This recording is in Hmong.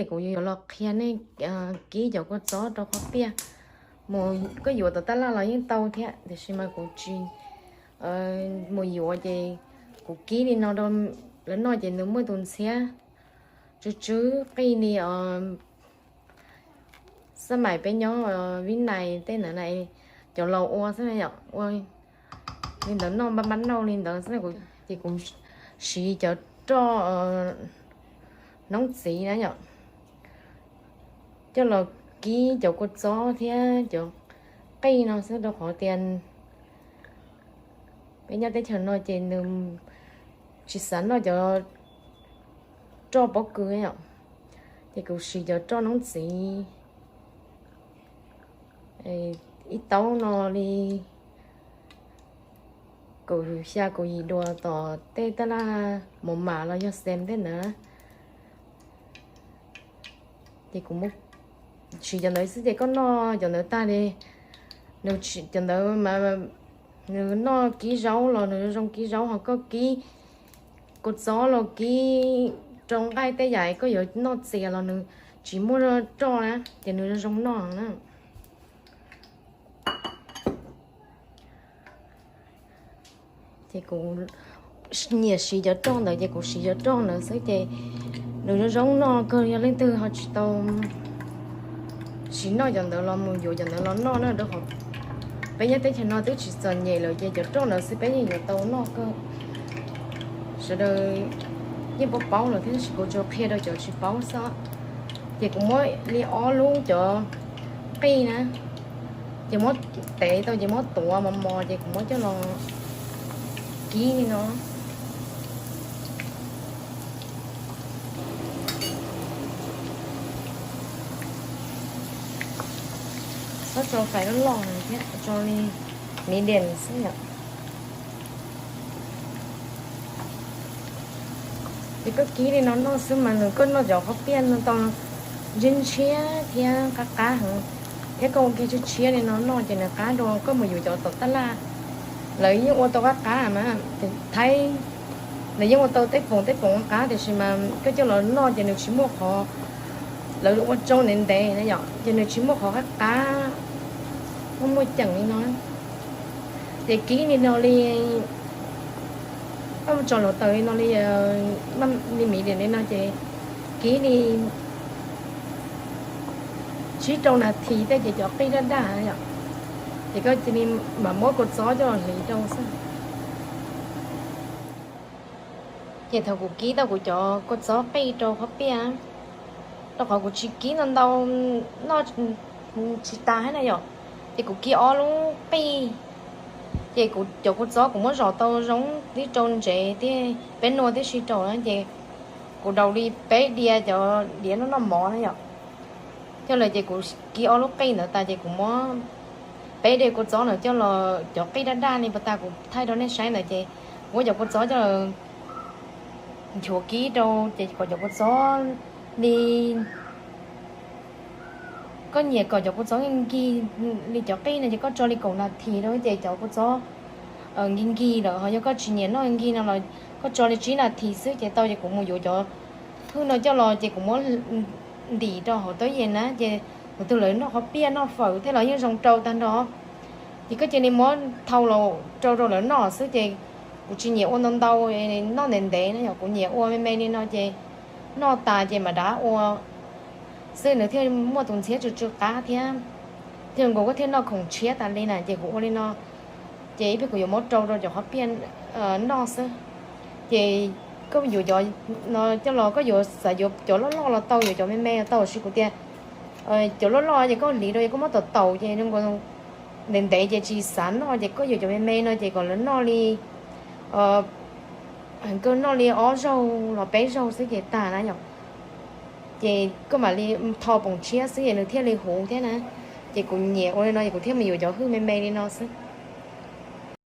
Ces kuv yuav los qhia nej kib cov kua txob rau qhov piaj. Mus koj yuav tom tab laj los yeej tau thiab, tiam sis mas kuv tsis mus yuav ces kuv kib li no rau lawv noj ces nws muaj tus ntxhiab tsw tsw qij li xab maim peb nyob Vib Nais tej ntawd na, cov laus ua xwb na yom, ua li ntawd noj npaj npaj nauj li ntawd xwb. Ces kuv siv cov roj noob txiv na yom, coj los kib cov kua txob thiab cov qij no xwb, rau qhov tias peb nyob teb chaws no ces nws tsis xav noj cov roj pob kws yom. Ces kuv siv cov roj noob txiv ib taub no li kaum xya kaum yim dua tom tej tab laj mos mam los yog xem tej ntawd. Ces kuv siv cov ntawd xwb ces koj noj cov ntawd tag li, cov ntawd mas nws noj kib zaub los nws zoo kib zaub, ho koj kib kua txob los kib rau nqaij tej yam koj yuav noj txias los nws tsis muaj roj na, ces nws zoo noj na. Ces kuv nyiam siv cov roj ntawd ces kuv siv cov roj ntawd xwb ces nws zoo zoo noj kawg. Yog leej twg ho tsis tau tsis noj cov ntawd los mus yuav cov ntawd los noj na, rau qhov peb nyob teb chaws no twb tsis txom nyem lawm ces cov roj ntawd xwb peb yeej yuav tau noj kawg. Sawv daws yeej paub paub lawm thiab, tab sis kuv tsuas qhia rau cov tsis paub xwb. Ces kuv muab li ob lub cov qij na, ces muab tev tau ces muab tuav mos mos ces kuv muab coj los kib li no. Txhob tso fais loj loj thiab, tso li medium xwb yom. Ces koj kib li no noj xwb mas nws koj noj cov qhob piaj no tau ntshiab ntshiab thiab qab qab heev, thiab koj ua kiag tshiab tshiab li no noj ces nws qab dua. Koj mus yuav cov tom tab laj lawv yeej ua tau qab qab mas, Thaib lawv yeej ua tau tej poom tej poom qab qab, tiam sis mas koj coj los noj ces nws tsis muaj qhov, lawv ua tsau ntev ntev na yom, ces nws tsis muaj qhov qab qab muaj muaj ceem li no. Ces kib li no li, koj mus tso hluav taws li no li, li medium li no ces kib li tsib rau nas this tej ces cov qij daj daj yom, ces koj cia li mam muab kua txob coj los hliv rau xwb. Ces thaum kuv kib tau kuv cov kua txob qij rau qhob piaj, rau qhov kuv tsis kib ntau ntau, noj tsis tas thiab na yom, ces kuv kib ob lub qij. Ces kuv cov kua txob kuv muab zom tau zoo tib rau ntsev thiab peb nua tib si rau na, ces kuv daus li peb diav cov diav noj noj mov na yom. Coj lawm ces kuv kib ob lub qij ntawd tas ces kuv muab peb diav kua txob ntawd coj los, cov qij daj daj li pas tas kuv thaij rau nej saib ntawd ces kuv muab cov kua txob coj los nchuav kib rau ces kom cov kua txob li, koj nyiam kom cov kua txob nkig nkig li cov qij no ces koj tso li kaum nas this rau ces cov kua txob nkig nkig lawm. Ho yog koj tsis nyiam noj nkig no los koj tso li tsib nas this xwb ces tau. Ces kuv mus yuav cov hwj no coj los ces kuv muab ntim rau hauv tub yees na, ces tus twg lawv noj qhob piaj noj fawm tej los yeej zoo rau tag nrho. Ces koj cia li muab thau los rau rau lawv noj xwb. Ces kuv tsis nyiam ua ntau ntau, noj ntev ntev na yom, kuv nyiam ua me me li no ces noj tas ces mam rov ua xwb nws thiaj muaj tus ntxhiab tsw tsw qab thiab. Thiaj nkaus koj thiaj noj khoom tshiab tas li na. Ces kuv ua li no, ces ib pliag kuv yuav muab rau rau cov qhob piaj noj xwb. Ces koj yuav cov no coj los, koj yuav xav yuav cov loj loj los tau, yuav cov me me los tau, tiam sis kuv tias cov loj loj ces koj hliv rau ces koj muab taus taus ces nkaus ntev ntev ces tsis xav noj. Ces koj yuav cov me me no ces kom lawv noj li, koj noj li ob zaug los peb zaug xwb ces tag na yom. Ces koj mam li tho poom tshiab xwb es nws thiaj li huv thiab na. Ces kuv nyiam ua li no es kuv thiaj mus yuav cov hwj me me li no xwb.